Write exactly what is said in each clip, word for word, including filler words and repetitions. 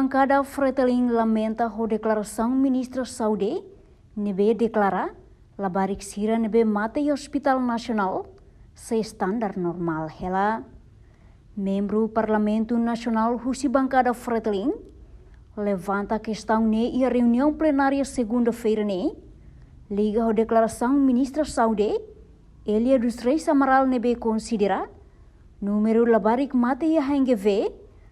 Bankada Fretilin lamenta ho deklarasaun Ministra Saúde ne'ebé deklara labarik sira ne'ebé mate iha Hospital Nasionál sei estandar normál hela. Membru Parlamentu Nasionál husi Bankada Fretilin levanta kestaun ne'e iha reuniaun plenária segunda-feira ne'e, liga ho deklarasaun Ministra Saúde, Elia dos Reis Amaral ne'ebé konsidera númeru labarik mate iha H N G V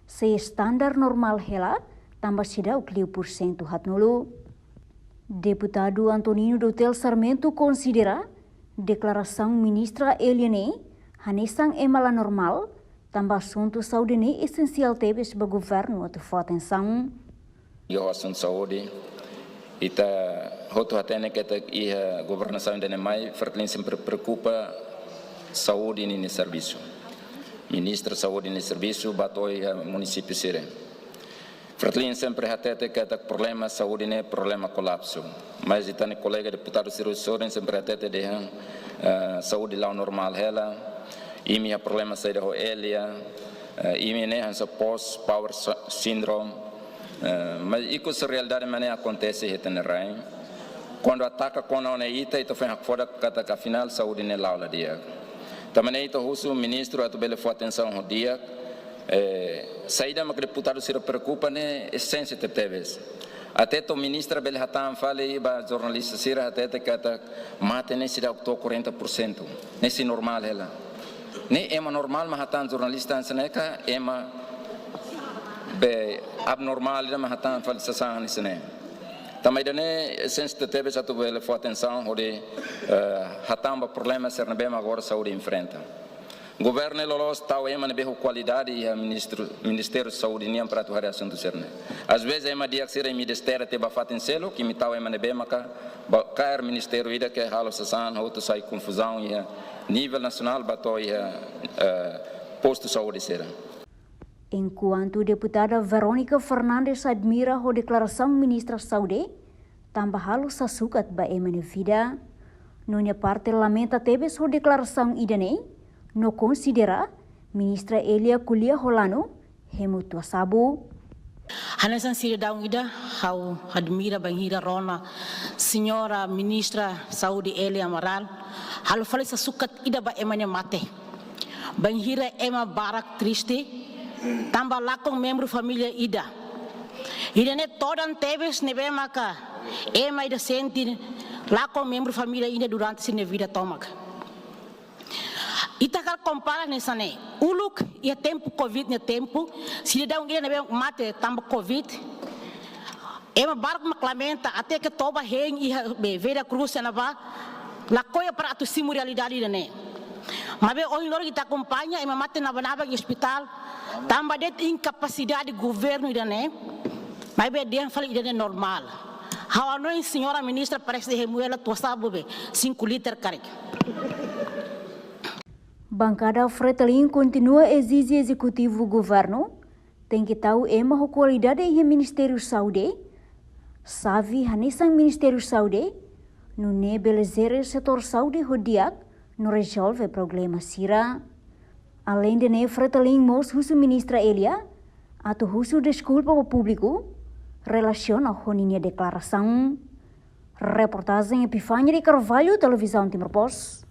sei estandar normál hela, tanba seidauk liu pursentu haatnulu. Deputadu Antonino Dotel Sarmento konsidera deklarasaun Ministra Elia ne'e hanesan ema la normál, tanba asuntu saúde ne'e esensiál tebes ba governu atu fó atensaun. Iha asuntu saúde, ita hotu hatene katak iha governasaun ida-ne'e mai, Fretilin sempre preokupa saúde ninia servisu. Ministra Saúde nia servisu ba to'o iha munisípiu sira. Fretilin sempre hatete katak problema saúde ne'e problema kolapsu. Mas ita-nia kolega deputadu sira hotu sempre hatete dehan, eh, saúde la'o normál hela, imi iha problema saida ho Elia, eh, imi ne'e hanesan post power sy-, syndrome. Eh, mas ikus realidade mak ne'e akontese iha ita-nia rain. Kuandu ataka kona ona ita, ita foin hakfodak katak afinál saúde ne'e la'o la di'ak. Tanba ne'e ita husu ministru atu bele fó atensaun ho di'ak, eh, saida mak deputadu sira preokupa ne'e esensiál tebes. Até to'o ministra bele hatán fali ba jornalista sira hatete katak mate ne'e seidauk to'o quarenta por cento. Ne'e sei normál hela. Ne'e ema normál mak hatán jornalista hanesan ne'e ka ema be abnormál ida mak hatán fali sasán hanesan ne'e. Tanba ida-ne'e esensiál tebes atu bele fó atensaun hodi, eh, hatán ba problema sira ne'ebé mak agora saúde enfrenta. Governu ne'e loloos tau ema ne'ebé ho kualidade iha ministru, Ministériu Saúde nian para atu haree asuntu sira-ne'e. Às vezes ema di'ak sira imi desterra tiha ba fatin seluk, imi tau ema ne'ebé maka ba kaer ministériu ida ke halo sasán hotu sai konfuzaun iha nivel nasionál ba to'o iha, eh, postu saúde sira. Enkuantu deputada Verónica Fernandes admira ho deklarasaun Ministra Saúde, tanba halo sasukat ba ema nia vida. No nia parte lamenta tebes ho deklarasaun ida-ne'e, no konsidera Ministra Elia ko'alia ho lanu, hemu tua sabu. Hanesan sidadaun ida, ha'u admira bainhira rona Señora Ministra Saúde Elia Amaral halo fali sasukat ida ba ema nia mate. Bainhira ema barak triste, tanba lakon membru família ida. Ida-ne'e todan tebes ne'ebé maka ema ida sente lakon membru família ida durante sira-nia vida tomak. Ita hakarak kompara hanesan ne'e. Uluk iha tempu covid nia tempu, sidadaun ida ne'ebé mate tanba covid, ema barak mak lamenta até ke toba hein iha be Vera Cruz ne'ebá, lakohi para atu simu realidade ida-ne'e. Maibé ohin loron ita akompaña ema mate naba-naba iha ospitál, tanba de'it inkapasidade governu ida-ne'e, maibé dehan fali ida-ne'e normál. Ha'u hanoin señora ministra parese hemu hela tua sabu be cinco liter karik. Bankada Fretilin kontinua ezije ezekutivu governu tenke tau ema ho kualidade iha Ministériu Saúde, xave hanesan Ministériu Saúde, nune'e bele jere setór saúde ho di'ak no rezolve problema sira. Aleinde ne'e, Fretilin mós husu Ministra Elia atu husu deskulpa ba públiku relasiona ho ninia deklarasaun. Reportajen Epifania de Carvalho, Televizaun Timor Post.